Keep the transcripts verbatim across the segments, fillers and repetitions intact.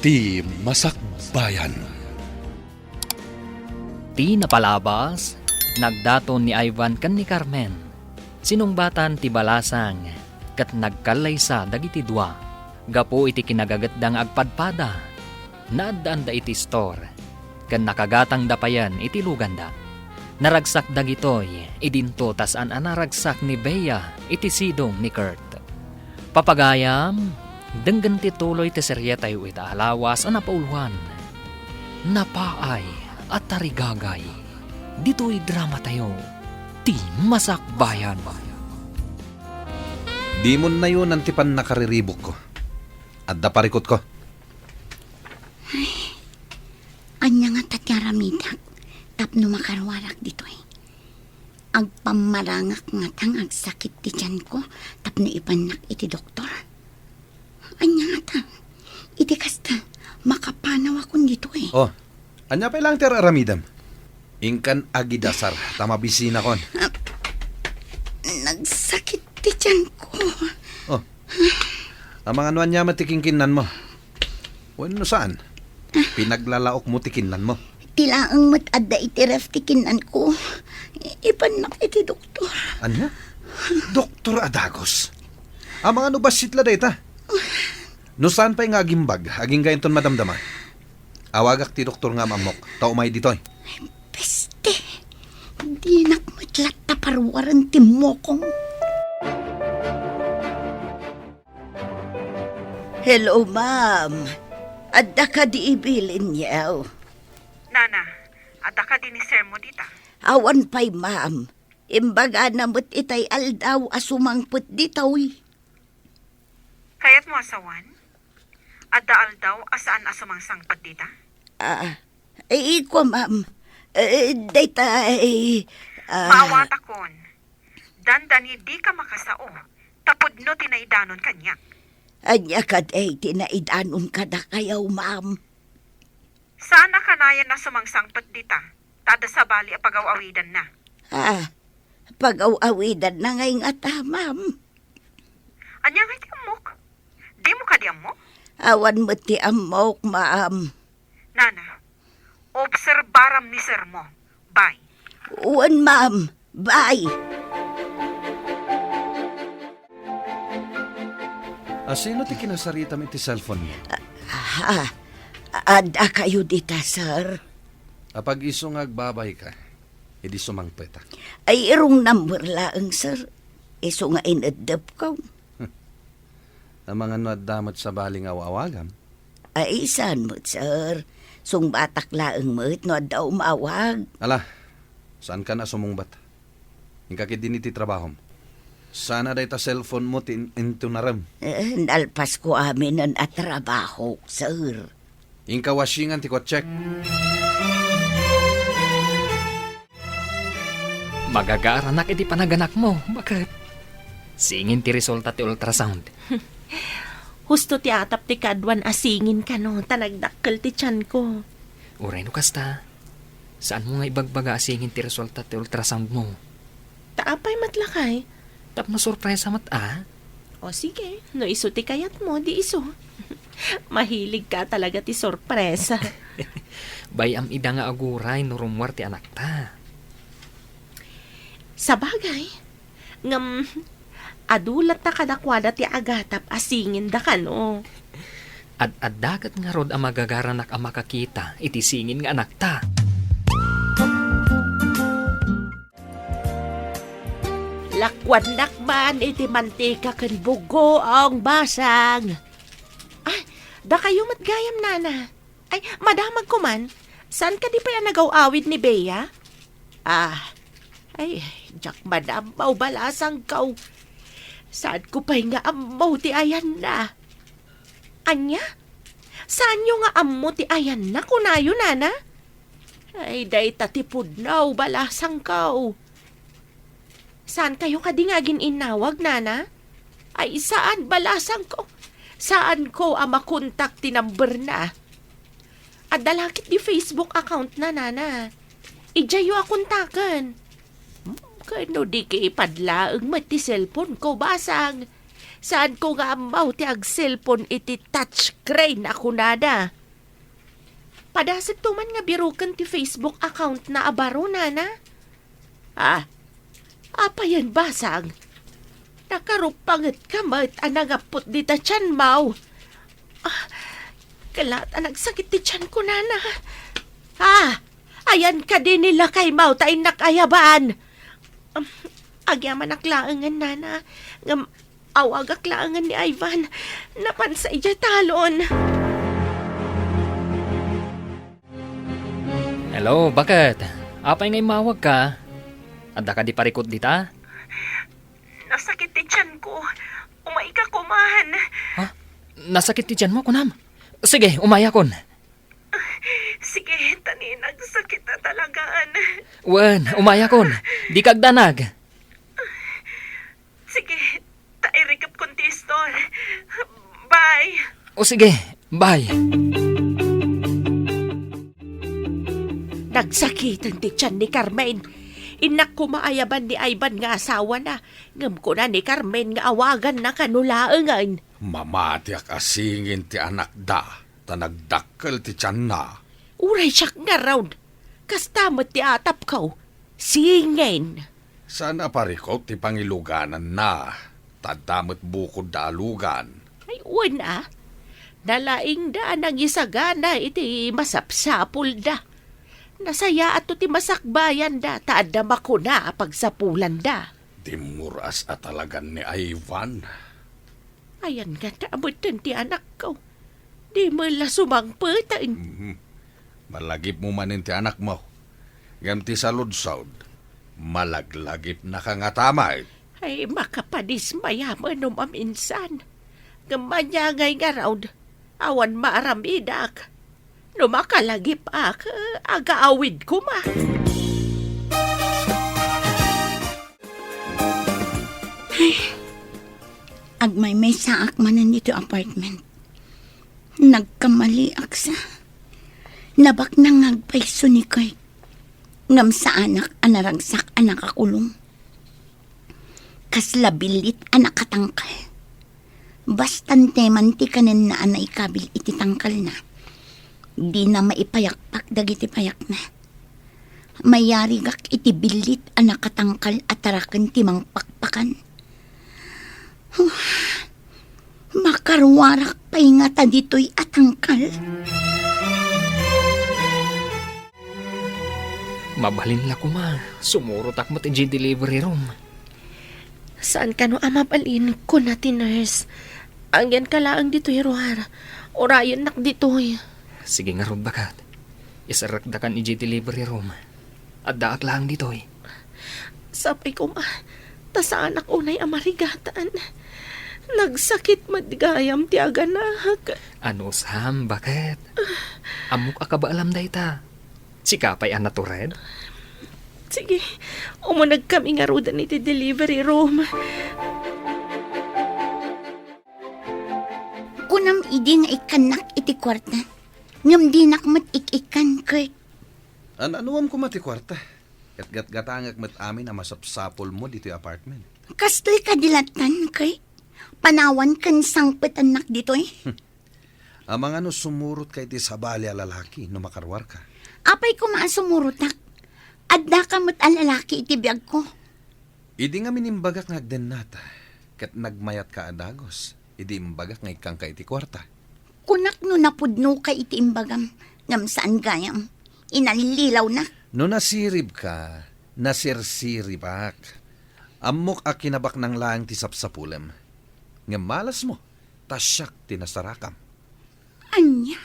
Ti Masakbayan. Ti napalabas, nagdaton ni Ivan ken ni Carmen. Sinungbatan ti balasang ket nagkallaysa dagiti dua. Gapu iti kinagagetda nga agpadpada, naaddaanda iti istor ken nakagatangda payen iti luganda. Naragsak dagitoy idinto ta saan a naragsak ni Bea iti sidong ni Kurt. Papagayam, denggen ti tuloy ti serietayo ita a lawas a napauloan, Napaay a Tarigagay. Ditoy dramatayo, Ti Masakbayan. Dimo nayonan ti pannakariribukko. Adda parikutko. Ania ngata ti aramidak tapno makaruarak ditoy? Agpammarangak ngata nga agsakit ti tianko tapno ipannak iti doktor? Ania ngata? Iti kasta, makapanawakon ditoy. Oh, ania pay laeng ti ar-aramidem? Inkan agidasar ta mabisinakon. Ah, nagsakit ti tianko. Oh, amangan no ania met ti kinkinnanmo? Wenno saan? Pinaglalaokmo ti kinnanmo? Ti laeng met adda iti ref ti kinnanko. Ipannak iti doktor. Ania? Doktor a dagus? Amangan no bassit la dayta? No saan pay nga agimbag, agingga inton madamdama. Awagak ti doktor nga am-ammok, ta umay ditoy. Peste! Dinak met latta paruaren ti mokong. Hello, ma'am. Adda kadi ibilin niyo? Nana, adda kadi ni sir mo dita? Awan pay, ma'am. Imbagana met itay aldaw a sumangpet ditoy. Kayatmo a sawen? Adda aldaw a saan a sumangsangpet dita? Ah, eh, iko, ma'am. Eh, dayta, eh, ah. Maawatakon. Dandani dika makasao, ta pudno ti naidanon kaniak. Ania kadi ti naidanon kadakayo, ma'am? Saan a kanayon a sumangsangpet dita, ta adda sabali a pagaw-awidanna. Ah, pagaw-awidanna ngay ngata, ma'am. Ania ngay ti ammok? Dimo kadi ammo? Awan met ti ammok, ma'am. Nana, obserbaram ni sir mo. Bye. Wen, ma'am. Bye. A, sino ti kinasaritam iti cellphone mo? Ah, adda kayo dita, sir? Apag-isu nga agbabayka, idi sumangpetak. Ay, wrong number laeng, sir. Isu nga ineddepko. Amangan no adda met sabali nga aw-awagam? Ay, saan met, sir. Sungbatak laeng met no adda umawag. Ala, saankan a sumungbat. Inka ketdin iti trabahom. Saan a dayta cellphone mo ti in-, intunarem? Eh, nalpasko aminen a trabahok, sir. Inka washingan ti kotsek. Magagaranak iti panaganakmo, baket. Singin ti resulta ti ultrasound. Husto ti atap ti kaaduan a singin kano, ta nagdakkel ti tianko. Uray no kasta, saanmo nga ibagbaga a singin ti resulta ti ultrasound mo? Ta apay met lakay? Tapno sorpresa met a. O sige, no isu ti kayatmo, di isu. Mahilig ka talaga ti sorpresa. Bay-am ida nga aguray no rummuar ti anakta. Sabagay, ngem adu latta kadakuada ti agatap a singinda kano. Ad-adda ket ngarud a magagaranak a makakita iti singin nga anakta. Lakuannak man iti mantika ken bugoong basang. Ay, dakayo met gayam, nana. Ay, madamagko man. Saan kadi pay a nagaw-awid ni Bea? Ah, ay, diak man ammo, balasangko. Saanko pay nga ammo ti ayanna. Ania? Saanyo nga ammo ti ayanna, kunayo, nana? Ay, dayta ti pudno, balasangko. Saankayo kadi nga agin-innawag, nana? Ay, saan, balasangko. Saanko a makontak ti number na. Adda la ketdi Facebook account na, nana. Idiayyo a kontaken. Hmm, ken no di ki ipadlaeng met ti cellphone ko, basang. Saanko nga ammo ti agselpon iti touchscreen a kunada. Padasitto man nga biroken ti Facebook account na a baro, nana. Ah, apayen basang? Nakarupangetka met a nangappot dita tianmo. Ah, kala ta nagsakit ti tianko, nana. Ah, ayan kadi ni lakaymo ta innak ayaban. Um, agyamanak laengen, nana, ngem awagak laengen ni Ivan. Napansa idiay talon. Hello, baket? Apay nga immawagka? Adda kadi parikut dita? Nasakit ti tianko. Umayka koman. Ha? Nasakit ti tianmo, kunam? Sige, umayakon. Sige, ta ni nagsakit a talagaan. Wen, umayakon. Dika agdanag. Sige, ta irikepkon ti istor. Bye. O sige, bye. Nagsakiten ti tian ni Carmen. Innak koma ayaban ni Ivan nga asawana, ngem kuna ni Carmen nga awaganna kano laengen. Mamatiak a singin ti anakda, ta nagdakkel ti tianna. Uray siak ngarud, kasta met ti atapko, singin. Saan a parikut ti pangilugananna, ta adda met bukodda a lugan. Ay, wen a. Nalaingda a nangisagana iti masapsapulda. Nasayaatto ti masakbayanda, ta adda makuna a pagsapulanda. Dimmuras a talagan ni Ivan. Ayan ngata a metten ti anakko. Di met la sumangpeten. Mhm. Malagipmo manen ti anakmo. Ngem ti saludsod, malaglagipnaka ngata met. Ay, makapadismaya manen no maminsan. Ngem ania ngay ngarud, awan maaramidak. No makalagip-ak, agaawid koma. Ay, agmaymaysaak manen ditoy apartment. Nagkamaliak sa. Nabaknang nga agpayso ni Kurt. Ngem saanak a naragsak a nakakulong. Kasla billit a nakatangkal. Basta anteman ti kanenna a naikabil iti tangkalna, dina maipayakpak dagiti payakna. Mayarigak iti billit a nakatangkal a taraken ti mangpakpakan. Huh, makaruarak pay ngata ditoy a tangkal? Mabalin la koma, sumurotak met idiay delivery room. Saan kano a mabalin, kuna ti nurse. Agyanka laeng ditoy ruar. Urayennak ditoy. Sige ngarud, baket. Iserrekdakan idiay delivery room. Addaak laeng ditoy. Sapay koma, ta saanak unay a marigatan. Nagsakit met gayam ti aganak. Anusam, baket? Ammok a kabaelam dayta. Sika pay a natured? Sige, umunegkami ngaruden iti delivery room. Kunam idi nga ikkannak iti kuarta, ngem dinak met ik-ikkan, Kurt. An-anuam koma ti kuarta? Ket gatgatangek met amin a masapsapulmo ditoy apartment. Kastoy kadi lattan, Kurt? Panawan ken sangpetannak ditoy? Amangan no sumurotka iti sabali a lalaki no makaruarka. Apay koma a sumurotak? Addaka met a lalaki iti biagko. Idi ngamin imbagak nga agdennata, ket nagmayatka a dagus, idi imbagak nga ikkanka iti kuarta. Kunak no napudnoka iti imbagam, ngem saan gayam. Inallilawnak. No nasiribka, nasirsiribak. Ammok a kinabaknang laeng ti sapsapulem. Ngem malasmo, ta siak ti nasarakam. Ania?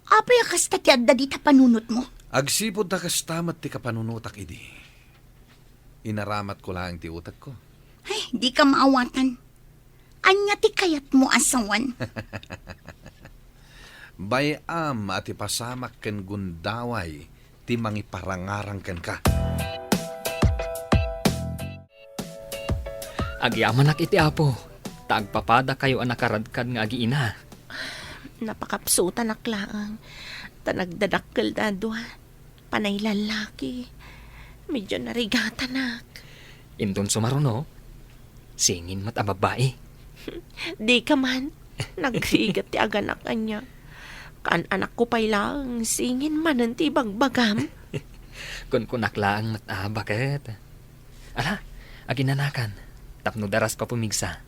Apay a kasta ti adda dita panunotmo? Agsipud ta kasta met ti kapanunotak idi. Inaramatko laeng ti utekko. Ay, dika maawatan. Ania ti kayatmo a sawen? Bay-am a ti pasamak ken gundaway ti mangiparangarang kenka. Agyamanak iti Apo, ta agpapadakayo a nakaradkad nga agiina. Napakapsutanak laeng, ta nagdadakkel da a dua. Panay lallaki. Medyo narigatanak. Inton sumaruno, singin met a babbai. Dika man. Nagrigat ti aganak ania. Kaan-anakko pay laeng, singin manen ti ibagbagam. Kunkunak laeng met a baket. Ala, aginanakan, tapno darasko a pumigsa.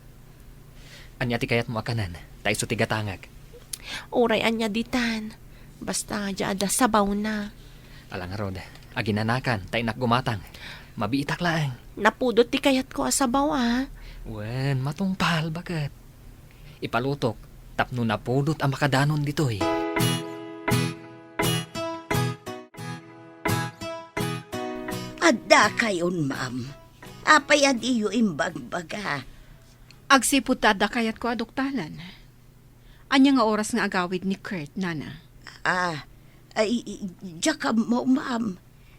Ania ti kayatmo a kanen, ta isu ti gatangek? Uray ania ditan, basta adda sabawna. Ala ngarud, aginanakan, ta innak gumatang. Mabiitak laeng. Napudot ti kayatko a sabaw, a. Wen, matungpal, baket. Ipalutok, tapno napudot a makadanon ditoy. Adda kayon, ma'am. Apay a diyo imbagbaga? Agsipud ta adda kayatko a duktalan. Ania nga oras nga agawid ni Kurt, nana? Ah, ay, diak ammo, ma'am.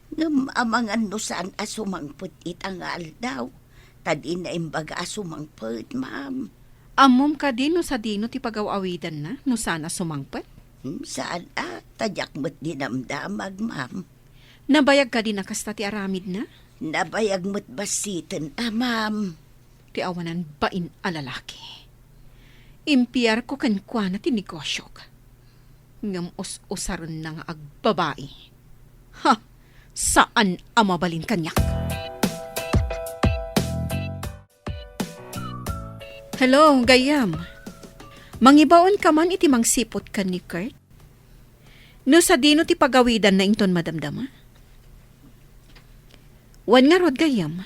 Ngem amangan no saan a sumangpet ita nga aldaw. Ta dina imbaga a sumangpet, ma'am. Ammom kadi no sadino ti pagaw-awidanna no saan a sumangpet? Hmm, saan a, ta diak met dinamdamag, ma'am. Nabayag kadi a kasta ti aramidna? Nabayag met bassiten a, ma'am. Ti awanan bain a lalaki. Impiarko kenkuana ti negosiok. Ngem us-usarenna nga agbabai. Ha! Saan a mabalin kaniak. Hello, gayyem. Mangibaonka man iti mangsiput ken ni Kurt? No sadino ti pagawidanna inton madamdama? Wen ngarud, gayyem.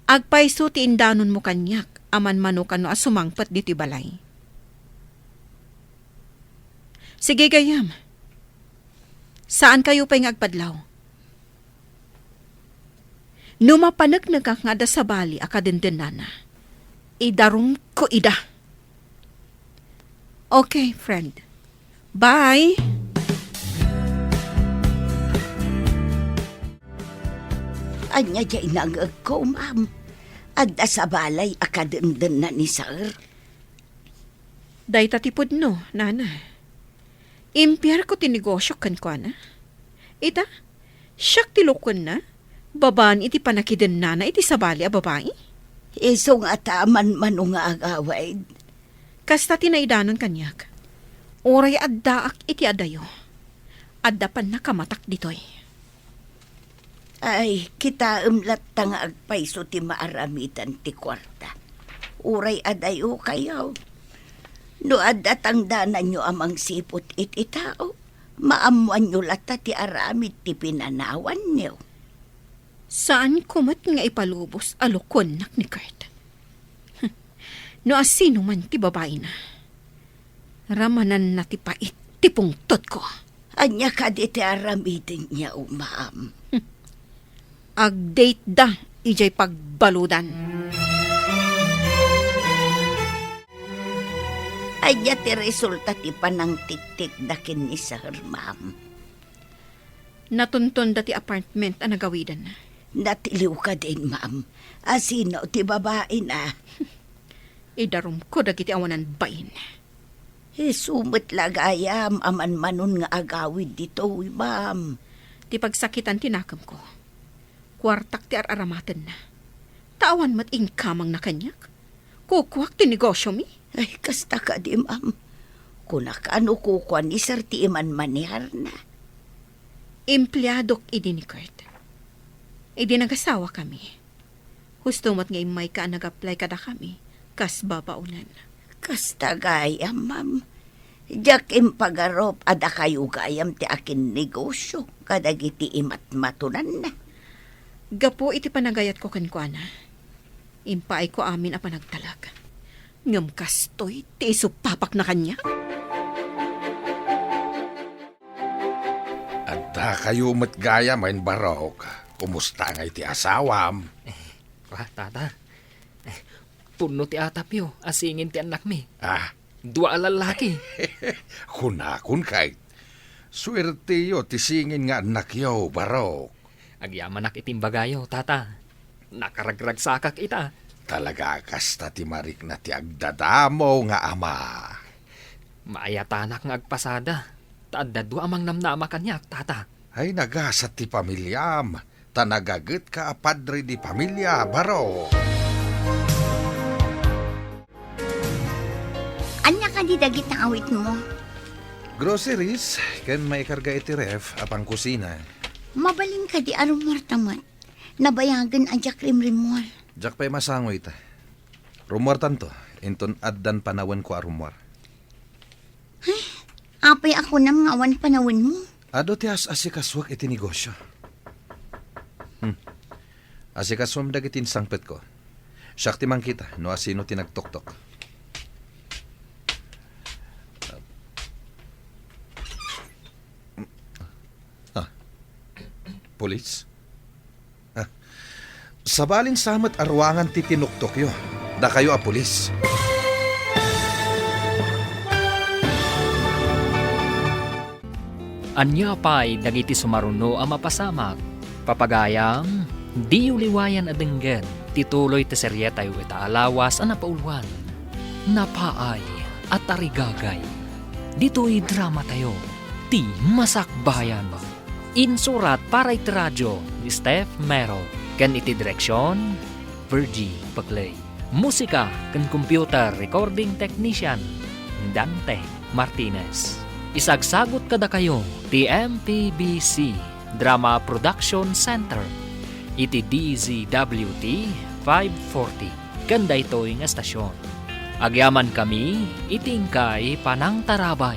Agpayso ti indanonmo kaniak a manmano kano a sumangpet ditoy balay. Sige, gayyem. Saankayo pay nga agpadlaw. No mapaneknekak nga adda sabali a kadendennana, idarumko ida. Okay, friend. Bye! Ania diay nangngegko, ma'am? Adda sabali a kadendenna ni Sir? Dayta ti pudno, nana. Impiarko ti negosio kenkuana. Ita, siak ti lukonda, babaen iti pannakidennana iti sabali a babai. Isu ngata a manmano nga agawid. Kasta ti naidanon kaniak. Uray addaak iti adayo, adda pannakamatak ditoy. Ay, kitaem latta nga agpayso ti maaramidan ti kuarta. Uray adayokayo. No adda tangdananyo a mangsiput iti tao, maammoanyo latta ti aramid ti pinanawanyo. Saanko met nga ipalubos a lukonnak ni Kurt. No asino man ti babaina, ramananna ti pait ti pungtotko. Ania kadi ti aramiden niya, ma'am? Agdateda idiay pagbaludan. Ania ti resulta ti panangtiktikda ken ni Sir, ma'am? Natuntonda ti apartment a nagawidanna. Natiliw kadin, ma'am. Asino ti babaina? Idarumko dagiti awanan bain. Isu met la gayam a manmanon nga agawid ditoy, ma'am. Ti pagsakitan ti nakemko. Kuartak ti ar-aramatenna. Ta awan met inkamangna kaniak. Kukuak ti negosiomi. Ay, kasta kadi, ma'am. Kunak a no kukua ni Sir ti imanmaneharna. Empleadok idi ni Kurt. Idi nagasawakami, husto met nga immayka a nag-apply kadakami kas babaonan. Kasta gayam, ma'am. Diak impagarup a dakayo gayam ti akinnegosio kadagiti imatmatonanna. Gapu iti panagayatko kenkuana, impaayko amin a panagtalek. Ngem kastoy ti isupapakna kaniak. Adda kayo met gayam, Barok. Kumusta ngay ti asawam? Eh, ra, tata. Eh, punno ti atapyo a singin ti annakmi. Ah. Dua a lallaki. Kunakon kay, suerteyo ti singin nga annakyo, Barok. Agyamanak iti imbagayo, tata. Nakaragragsakak ita. Talaga kasta ti marikna ti agdadamo nga ama. Maayatanak nga agpasada, ta adda dua a mangnamnama kaniak, tata. Ay, nagasat ti pamiliam, ta nagagetka a padre de pamilia, Barok. Dagiti awitmo. Groceries ken maikarga iti ref a pangkusina. Mabalin kadi a rummuarta met? Nabayagen a diak rimrimmuar. Diak pay masango ita. Rummuartanto, inton addan panawenko a rummuar. Apay a kunam nga awan panawenmo? Adu ti as-asikasuek iti negosio. Hmm. Asikasuem dagiti insangpetko. Siak ti mangkita no asino ti nagtoktok. Ah. Pulis? Ah. Sabalin sa met a ruangan ti tinuktokyo. Dakayo a pulis. Ania pay dagiti sumaruno a mapasamak? Papagayam, diyo liwayan a denggen ti tuloy ti serietayo ita a lawas a napauluan, Napaay a Tarigagay. Ditoy dramatayo, ti Masakbayan. Insurat para iti radio ni Steph Mero, ken iti direksion, Virgie Paclay. Musika ken computer recording technician, Dante Martinez. Isagsagut kadakayo ti M P B C Drama Production Center iti D Z W T five forty ken daytoy nga estasion. Agyamankami iti inkay panangtarabay.